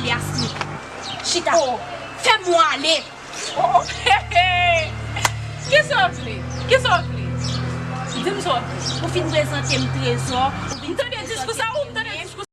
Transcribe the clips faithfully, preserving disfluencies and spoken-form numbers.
Yasmin, chita. Fè m ale. Oh, oh, hey, hey. Kisa w vle? Kisa w vle? Di m sa w vle. Ou fin prezante m Trezò. M tande diskou sa ou m tande diskou.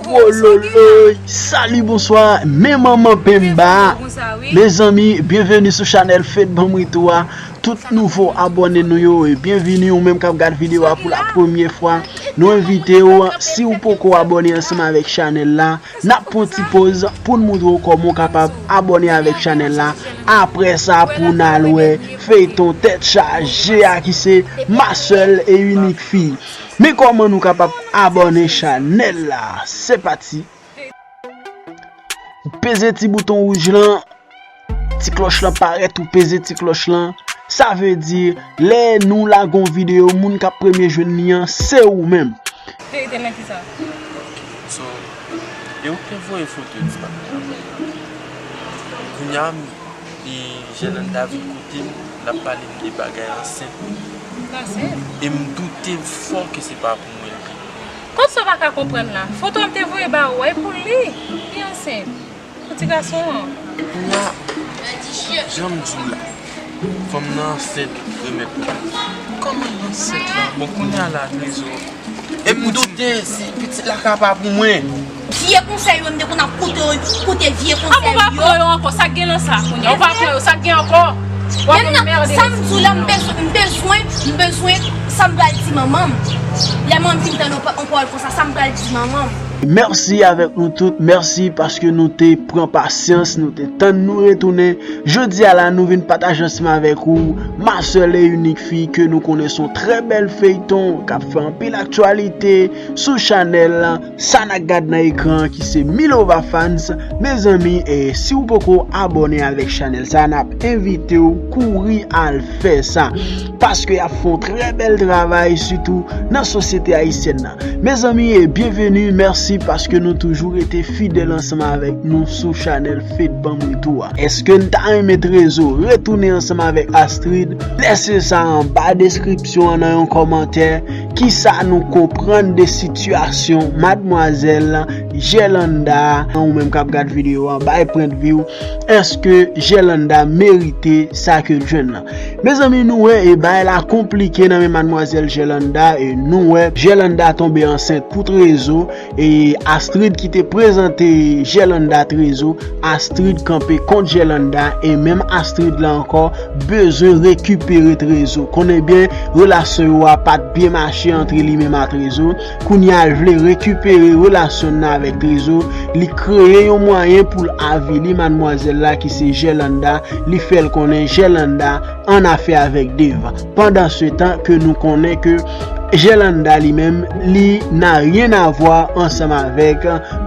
Gwo loloy, salut, bonsoir, men manman penba. Mezanmi, byenveni sou chanèl Fed Banm Retou a. Tout nouvo abòne nou yo, e byenveni ou menm k ap gad videyo a pou la premyè fwa. Nou envite w, si w poko abòne ansanm avèk chanèl la, n ap pran ti poz pou n moutre w kòman w kapab abòne avèk chanèl la. Apre sa, pou n al wè feyton tèt chaje a ki se Ma Seule et Unique Fille. Men kòman nou kapab abòne chanèl la. Se pati. Ou peze ti bouton wouj lan, ti klòch lan parèt, ou peze ti klòch lan. Sa vle di, lè nou lage yon videyo, moun k ap premye jwenn li an, se ou menm. Verite nan kisa? So, e ou k te voye foto ti pa t travay la. Kounye a, e Gerlanda vin kote m, l ap pale m de bagay ansent. Ansent? E m doute fò ke se pa pou mwen l te voye. Kòmsi w pa ka konprann la? Foto m te voye ba ou a, e pou li, li ansent. Pou ti gason an. Kounye a, jan m di w la, fanm nan ansent, remèt mwen. Kòman l ansent la? Bon, kounye a la, Trezò. E m doute si pitit la ka pa pou mwen. Vye konsèy yo, m te konn ap koute, koute vye konsèy yo. Ou pa pran yo ankò, sa k gen nan sa kounye a? Ou pa pran yo, sa k gen ankò? W ap anmède. Sa m di w la, m bezwen, m bezwen, m bezwen, sa m pral di manman m. Lè manman m fin tann yon pa-, yon pawòl konsa, sa m pral di manman m. Mèsi avèk nou tout, mèsi paske nou te pran pasyans, nou te tann nou retounen. Jodi a la, nou vin pataje ansanm avèk ou Ma Seule et Unique Fille, ke nou konnen se yon trè bèl feyton k ap fè anpil aktyalite sou chanèl sa n ap gad nan ekran an ki se Milova Fans. Mezanmi, e si w poko abòne avèk chanèl sa, n ap envite w kouri al fè sa. Paske y ap fè yon trè bèl travay, sitou nan sosyete ayisyèn nan. Mezanmi, e byenveni, mèsi paske nou toujou rete fidèl ansanm avèk nou sou chanèl Fed Banm Retou a. Èske n ta renmen Trezò retounen ansanm avèk Astrid? Lèse sa anba deskripsyon an nan yon kòmantè. Kisa nou konprann de sitiyasyon madmwazèl Gerlanda? Ou menm k ap gad videyo a, bay pwennvi w. Èske Gerlanda merite sa ke l jwenn lan? Mezanmi, nou wè, e bagay la konplike nan men madmwazèl Gerlanda, e nou wè Gerlanda tonbe ansent pou Trezò, e Astrid ki te prezante Gerlanda Trezò, Astrid kanpe kont Gerlanda, e menm Astrid la ankò bezwen rekipere Trezò. Konnen byen, relasyon yo a pa t byen mache antre li menm a Trezò. Kounye a, l vle rekipere relasyon l nan avèk Trezò. Li kreye yon mwayen pou l avili madmwazèl la ki se Gerlanda. Li fè l konnen Gerlanda annafè avèk Dave. Pandansetan ke nou konnen ke Gerlanda li menm, li na ryen a vwa ansanm avèk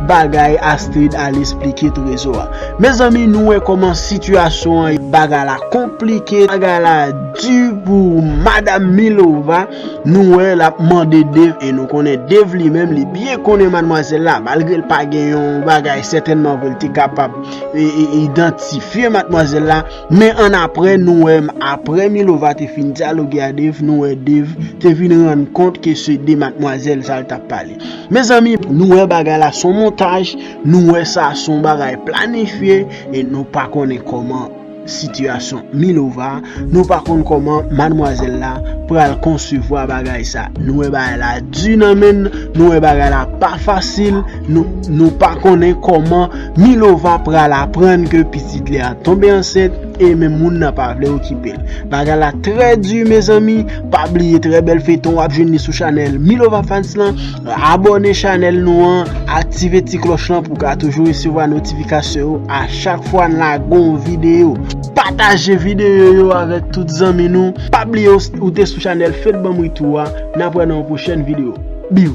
bagay Astrid al esplike Trezo a. Mezanmi, nou wè kòman sitiyasyon an, bagay la konplike, bagay la di pou Madam Milova. Nou wè l ap mande Dave, e nou konnen Dave li menm, li byen konnen madmwazèl la, malgre l pa gen yon bagay sètènman vre l te kapab e, e, idantifye madmwazèl la. Men annapre, nou wè, apre Milova te fin dyaloge a Dave, nou wè Dave te vin rann kont ke se de madmwazèl sa l t ap pale. Mezanmi, nou wè bagay la se yon montaj, nou wè sa se yon bagay planifye, e nou pa konnen kòman sitiyasyon Milova, nou pa konn kòman madmwazèl la pral konsevwa bagay sa. Nou wè bagay la di nan men n, nou wè bagay la pa fasil, nou, nou pa konnen kòman Milova pral aprann ke pitit li a tonbe ansent e menm moun nan pa vle okipe l. Bagay la trè di, mezanmi. Pa bliye, trè bèl feyton w ap jwenn li sou chanèl Milova Fans lan. Abòne chanèl nou an, aktive ti klòch lan pou w ka toujou resevwa notifikasyon yo a chak fwa n lage yon videyo. Pataje videyo yo avèk tout zanmi nou. Pa bliye ou, ou te sou chanèl Fed Banm Ritou a. N ap wè nan yon pwochèn videyo. Biw!